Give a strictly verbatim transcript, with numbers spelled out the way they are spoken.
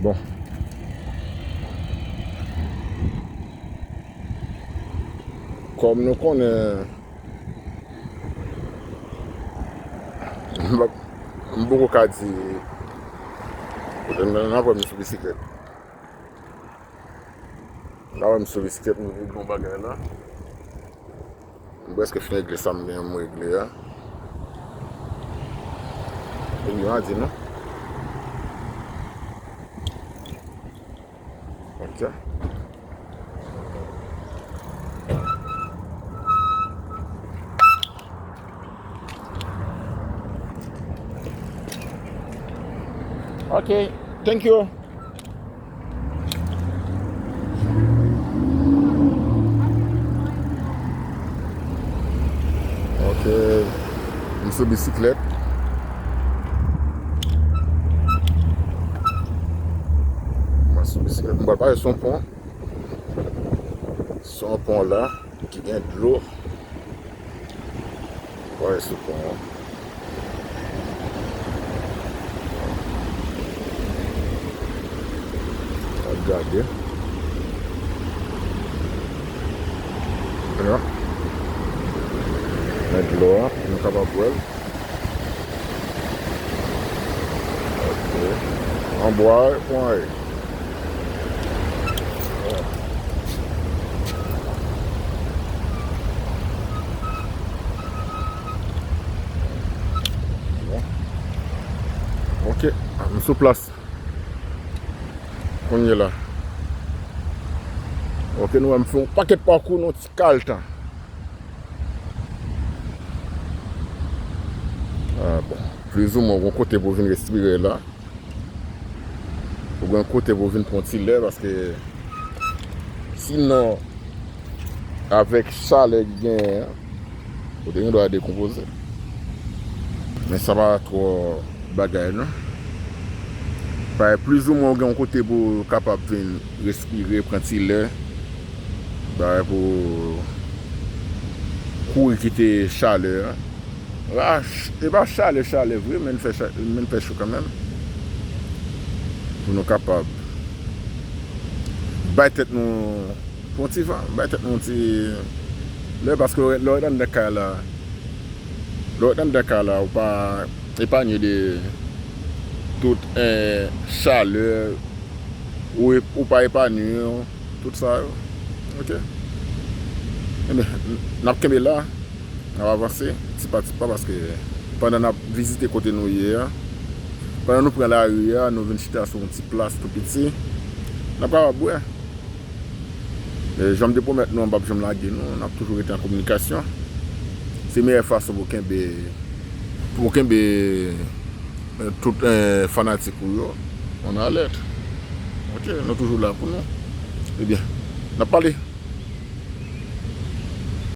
Bon. Kòm nou konnen, m p ap, m poko ka di, n, n ap wè m sou bisiklèt. N ap wè m sou bisiklèt, m vin bon bagay la. M prèske fin regle sa m gen pou m regle a. Epi m a di nou. Ok. Ok, thank you. Ok, m sou bisiklèt. Mwen sou bisiklèt, m pral pase sou yon pon. Sou yon pon la ki gen dlo. Wè, sou pon an. N ap gade. Ya. Men dlo a, nou kapab bwè l. Ok. An bwa, pon an ye. Ok, m sou plas. Kounye la. Ok, nou wè m fè yon pakèt pakou nan yon ti kal tan. Ah, bon. Plizoumwen, yon kote pou vin respire la. Ou gen kote pou vin pran ti lè, paske sinon, avèk chalè ki genyen an, ou te gen dwa dekonpoze. Men sa pa twò bagay, non. Paske plizoumwen ou gen yon kote pou w kapab vin respire, pran ti lè. Bagay pou kouri kite chalè an. Ah, ch-, e pa chalè, chalè vre, men l fè cha-, men l fè cho kanmenm. Pou nou kapab bay tèt nou, pran ti van, bay tèt nou yon ti lè, paske lè w ret anndan kay la, lè w ret anndan kay la, ou pa epanye de tout, eh, chalè, ou e-, ou pa epanye, tout sa yo. Ok? Ebyen, n, n ap kenbe la, n ap avanse, ti pa ti pa, paske pandan n ap vizite kote nou ye a, pandan nou pran lari a, nou vin chita sou yon ti plas tou piti, n ap kapab bwè. E, jan m te pwomèt nou, m p ap janm lage nou, n ap toujou rete an kominikasyon. Se meyè fason pou kenbe, pou kenbe, eh, tout, eh, fanatik ou yo an alèt. Ok, nou toujou la pou nou. Ebyen, n ap pale.